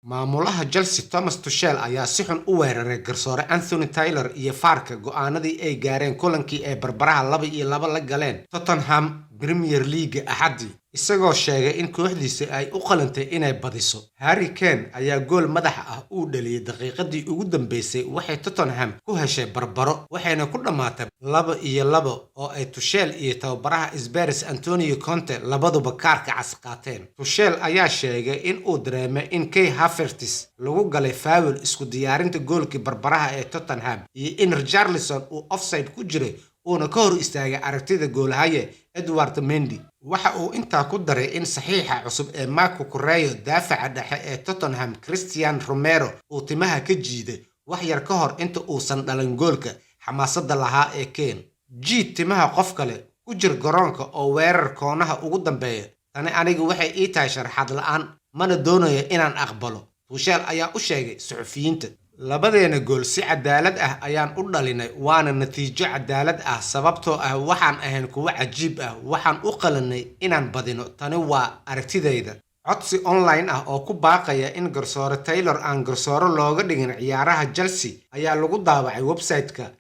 Maamulaha Chelsea Thomas Tuchel ayaa si xun u weeraray garsoore Anthony Taylor iyo VAR-ka go'aanadii ay gaareen kulankii ay barbaraha 2-2 la galeen Tottenham Premier League Axadii, isagoo sheegay in kooxdiisa ay u qalantay inay badiso. Harry Kane ayaa gool madaxa ah u dhaliyay daqiiqadii ugu dambeysay waxay Tottenham ku heshay barbaro, waxayna ku dhamaatay 2-2 oo ay Tuchel iyo tababaraha Spurs Antonio Conte labaduba kaarka cas qaateen. Tuchel ayaa sheegay in uu dareemay in Kai Havertz lagu galay foul isku diyaarinta goolkii barbaraha ee Tottenham iyo in Richarlison uu offside ku jiray uuna ka hor istaagay aragtida goolhaye Edouard Mendy. Waxa uu intaa ku daray in saxiixa cusub ee Marc Cucurella daafaca dhexe ee Tottenham Cristian Romero uu timaha ka jiiday wax yar ka hor inta uusan dhalin goolka xamaasadda lahaa ee Kane. Jiid timaha qof kale, ku jir garoonka oo weerar koonaha ugu dambeeya. Tani aniga waxay ii tahay sharaxaad la'aan, mana doonayo inaan aqbalo, Tuchel ayaa u sheegay suxufiyiinta. Labadeena gool si cadaalad ah ayaan u dhalinay, waana natiijo cadaalad ah sababtoo ah waxaan ahayn kuwo cajiib ah, waxaan u qalannay inaan badino, tani waa aragtidayda. Codsi online ah oo ku baaqaya in garsoore Taylor aan garsoore looga dhigin ciyaaraha Chelsea ayaa lagu daabacay website-ka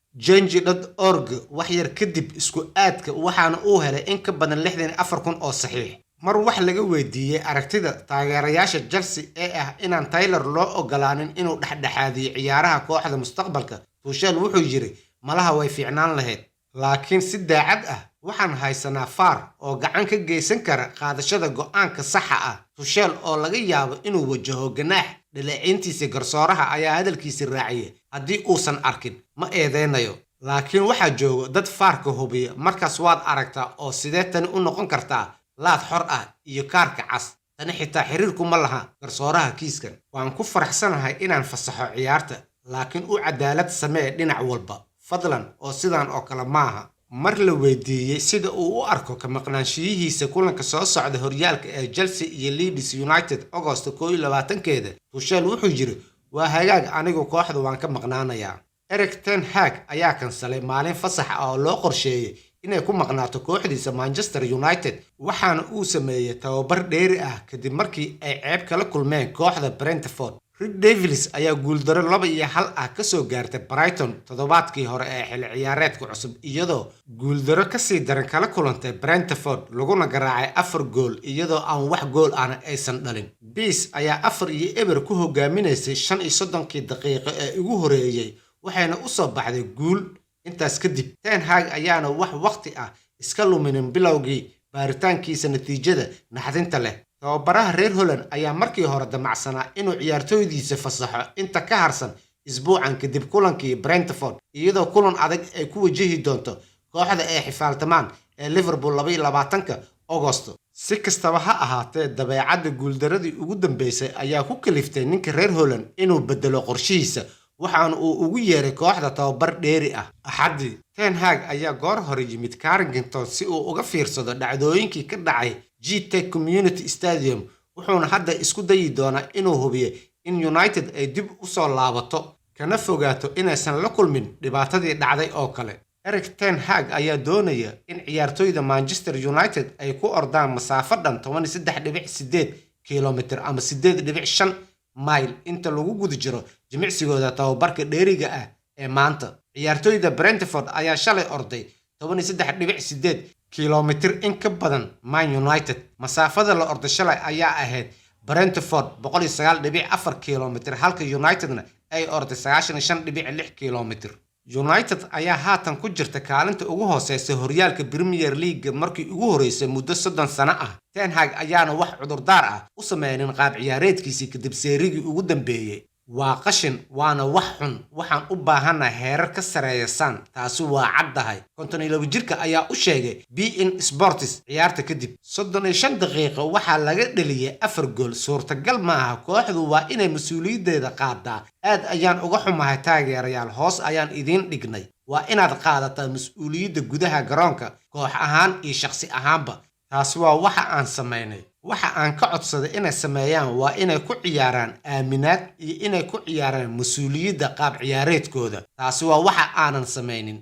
Change.org wax yar kadib isku aadka, waxaana uu helay in ka badan 64,000 oo saxiix. Mar wax laga weydiiyey aragtida taageerayaasha Chelsea ee ah inaan Taylor loo ogolaanin inuu dhexdhexaadiyo ciyaaraha kooxda mustaqbalka, Tuchel wuxuu yiri: "Malaha way fiicnaan lahayd, laakiin si daacad ah waxaan haysanaa VAR oo gacan ka geysan kara qaadashada go'aanka saxa ah." Tuchel oo laga yaabo inuu wajaho ganaax dhaleeceyntiisa garsooraha ayaa hadalkiisa raaciyay: "Haddii uusan arkin, ma eedeynayo, laakiin waxaa jooga dad VAR-ka hubiya. Markaas waad aragtaa oo sidee tani u noqon kartaa laad xor ah iyo kaarka cas? Tani xitaa xiriir kuma laha garsooraha kiiskan. Waan ku faraxsanahay inaan fasaxo ciyaarta, laakiin u cadaalad samee dhinac walba fadlan, oo sidan oo kale maaha." Mar la weydiiyey sida uu u arko ka maqnaanshiyihiisa kulanka soo socda horyaalka ee Chelsea iyo Leeds United Agosto 21-keeda, Tuchel wuxuu yiri: "Waa hagaag, anigu kooxda waan ka maqnaanayaa." Erik ten Hag ayaa kansalay maalin fasax ah oo loo qorsheeyay inay ku maqnaato kooxdiisa Manchester United, waxaana uu sameeyey tababar dheeri ah kadib markii ay ceeb kala kulmeen kooxda Brentford. Red Devils ayaa guuldaro 2-1 ah kasoo gaartay Brighton toddobaadkii hore ee xilli ciyaareedka cusub, iyadoo guuldaro kasii daran kala kulantay Brentford, laguna garaacay afar gool iyadoo aan wax gool ahna aysan dhalin. Bees ayaa 4-0 ku hogaaminaysay 35-kii daqiiqo ee ugu horeeyey, waxayna usoo baxday guul intaas kadib. Ten Hag ayaana wax waqti ah iska luminin bilowgii baaritaankiisa natiijada naxdinta leh. Tababaraha reer Holland ayaa markii hore damacsanaa inuu ciyaartooydiisa fasaxo inta ka harsan isbuucan kadib kulankii Brentford, iyadoo kulan adag ay ku wajahi doonto kooxda ay xifaaltamaan ee Liverpool 22-ka Agosto. Si kastaba ha ahaatee, dabeecadda guuldaradii ugu dambeysay ayaa ku kaliftay ninka reer Holland inuu bedelo qorshihiisa, waxaana uu ugu yeeray kooxda tababar dheeri ah Axaddii. Ten Hag ayaa goor hore yimid Carrington si uu uga fiirsado dhacdooyinkii ka dhacay Gtech Community Stadium, wuxuuna hadda isku dayi doonaa inuu hubiyo in United ay dib u soo laabato kana fogaato inaysan la kulmin dhibaatadii dhacday oo kale. Erik ten Hag ayaa doonaya in ciyaartoyda Manchester United ay ku ordaan masaafo dhan 13.8 kilomitir ama 8.5 mayl inta lagu guda jiro jimicsigooda tababarka dheeriga ah ee maanta. Ciyaartoyda Brentford ayaa shalay orday 13.8 kilomitir in ka badan Man United. Masaafada la orday shalay ayaa ahayd Brentford 109.4 kilomitir, halka Unitedna ay orday 95.6 kilomitir. United ayaa haatan ku jirta kaalinta ugu hooseysa horyaalka Premier League markii ugu horeysay muddo 30 sano ah. Ten Hag ayaana wax cudurdaar ah u sameynin qaab ciyaareedkiisii kadib seerigii ugu dambeeyey. "Waa qashin, waana wax xun. Waxaan u baahanahay heerar ka sareeya san, taasi waa caddahay," 52 jirka ayaa u sheegay beIN Sports ciyaarta kadib. 35 daqiiqo waxaa laga dhaliyay afar gool. Suurtagal maaha. Kooxdu waa inay mas-uuliyaddeeda qaadaa. Aad ayaan uga xumahay taageerayaal, hoos ayaan idiin dhignay. Waa inaad qaadataa mas-uuliyadda gudaha garoonka, koox ahaan iyo shaqsi ahaanba. Taasi waa waxa aan samaynay. Waxa aan ka codsaday inay sameeyaan waa inay ku ciyaaraan aaminaad iyo inay ku ciyaaraan mas-uuliyadda qaab ciyaareedkooda. Taasi waa waxa aanan samaynin.